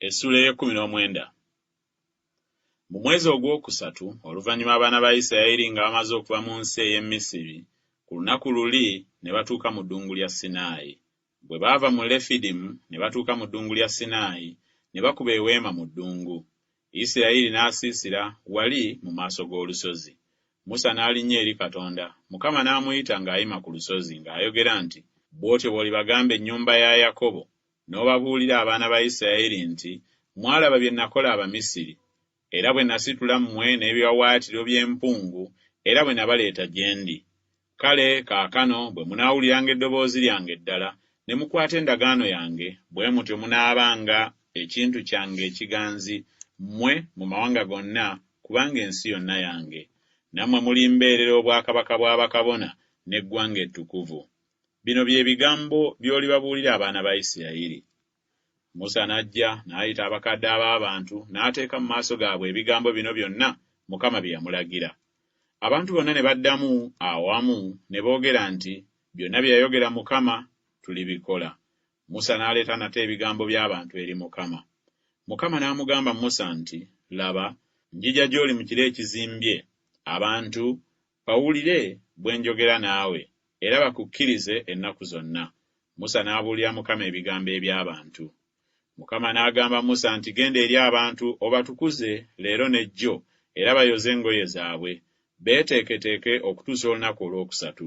Essuula ey'ekkumi n'omwenda. Mu mwezi ogwokusatu, oluvannyuma abaana ba Isirayiri nga bamaze okuva mu nsi ey'e Misiri, ku lunaku luli ne batuuka mu ddungu lya Sinaayi. Bwe baava mu Lefidimu ne batuuka mu ddungu lya Sinaayi, ne bakuba eweema mu ddungu. Isirayiri n'asiisira wali mu maaso g'olusozi. Musa n'alinnya eri Katonda, Mukama n'amuyita ng'ayima ku lusozi, ng'ayogera nti, Bw'otyo bw'olibagamba ennyumba ya Yakobo, n'obabuulira abaana ba Isirayiri nti, Mwalaba bye nakola Abamisiri, era bwe nasitula mmwe n'ebiwaawaatiro by'empungu, era bwe nabaleeta gye ndi. Kale kaakano bwe munaawuliranga eddoboozi lyange ddala, ne mukwata endagaano yange, bwe mutyo munaabanga ekintu kyange ekiganzi mmwe mu mawanga gonna, kubanga ensi yonna yange. Nammwe mulimbeerera obwakabaka bwa bakabona n'eggwanga ettukuvu. Bino bye bigambo by'olibabuulira abaana ba Isirayiri. Musa n'ajja n'ayita abakadde ab'abantu n'ateeka mu maaso gaabwe ebigambo bino byonna Mukama bye yamulagira. Abantu bonna ne baddamu awamu ne boogera nti, Byonna bye yayogera Mukama tulibikola. Musa n'aleeta nate ebigambo by'abantu eri Mukama. Mukama n'amugamba Musa nti, Laba, njija gy'oli mu kire ekizimbye, abantu bawulire bwe njogera naawe, era bakukkirize ennaku zonna. Musa n'abuulira Mukama ebigambo eby'abantu. Mukama n'agamba Musa nti, Genda eri abantu obatukuze leero ne jjo, era bayoze engoye zaabwe, beeteeketeeke okutuusa olunaku olwokusatu.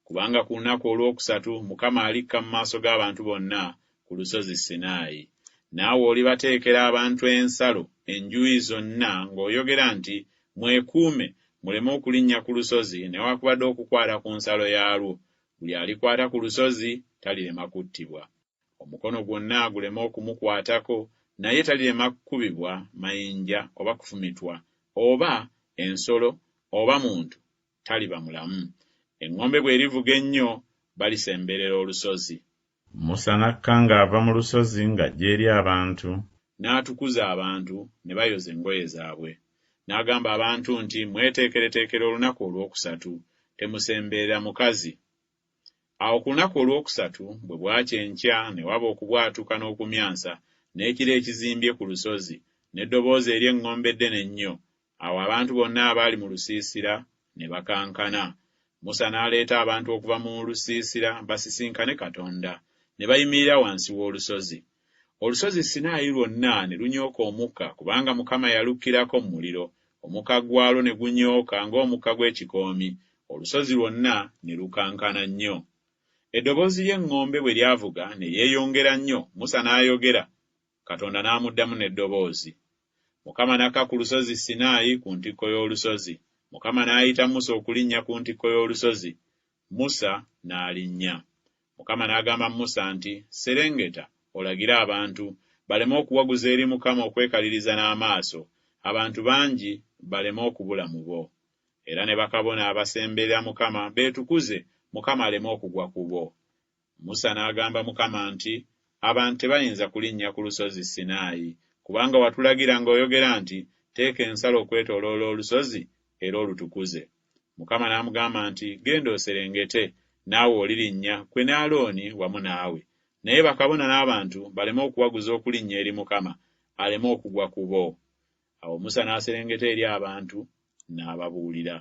Kubanga ku lunaku olwokusatu Mukama alikka mu maaso g'abantu bonna ku lusozi Sinaayi. Naawe olibateekera abantu ensalo enjuyi zonna ng'oyogera nti, Mwekuume, muleme okulinnya ku lusozi newakubadde okukwata ku nsalo yaalwo. Buli alikwata ku lusozi talirema kuttibwa. Omukono gwonna guleme okumukwatako, naye talirema kukubibwa mayinja oba kufumitwa, oba ensolo oba muntu taliba mulamu. Eŋŋombe bw'erivuga ennyo, balisemberera olusozi. Musa n'akka ng'ava mu lusozi ng'ajja eri abantu. N'atukuza abantu, ne bayoza engoye zaabwe. N'agamba abantu nti, Mweteekereteekere olunaku olwokusatu, temusemberera mukazi. Awo ku lunaku olwokusatu bwe bwakya enkya ne waba okubwatuka n'okumyansa, n'ekire ekizimbye ku lusozi, n'eddoboozi ery'eŋŋombe eddene ennyo, Awo abantu bonna abaali mu lusiisira ne bakankana. Musa n'aleeta abantu okuva mu lusiisira basisinkane Katonda, ne bayimirira wansi w'olusozi. Olusozi Sinaayi lwonna ne lunyooka omukka, kubanga Mukama yalukkirako mu muliro, omukka gwalwo ne gunyooka ng'omukka gw'ekikoomi, olusozi lwonna ne lukankana nnyo. Eddoboozi ly'eŋŋombe bwe lyavuga ne lyeyongera nnyo, Musa n'ayogera, Katonda n'amuddamu n'eddoboozi. Mukama n'akka ku lusozi Sinaayi ku ntikko y'olusozi. Mukama n'ayita Musa okulinnya ku ntikko y'olusozi, Musa n'alinnya. Mukama n'agamba Musa nti, Serengeta, olagire abantu, baleme okuwaguza eri Mukama okwekaliriza n'amaaso, abantu bangi baleme okubula mu bo. Era ne bakabona abasemberera Mukama beetukuze, Mukama aleme okugwa ku bo. Musa n'agamba Mukama nti, Abantu tebayinza kulinnya ku lusozi Sinaayi, kubanga watulagira ng'oyogera nti, Teeka ensalo okwetooloola olusozi era olutukuze. Mukama n'amugamba nti, Genda oserengete, naawe olirinnya, ggwe ne Alooni wamu naawe. Naye bakabona n'abantu baleme okuwaguza okulinnya eri Mukama, aleme okugwa ku bo. Awo Musa n'aserengeta eri abantu, n'ababuulira.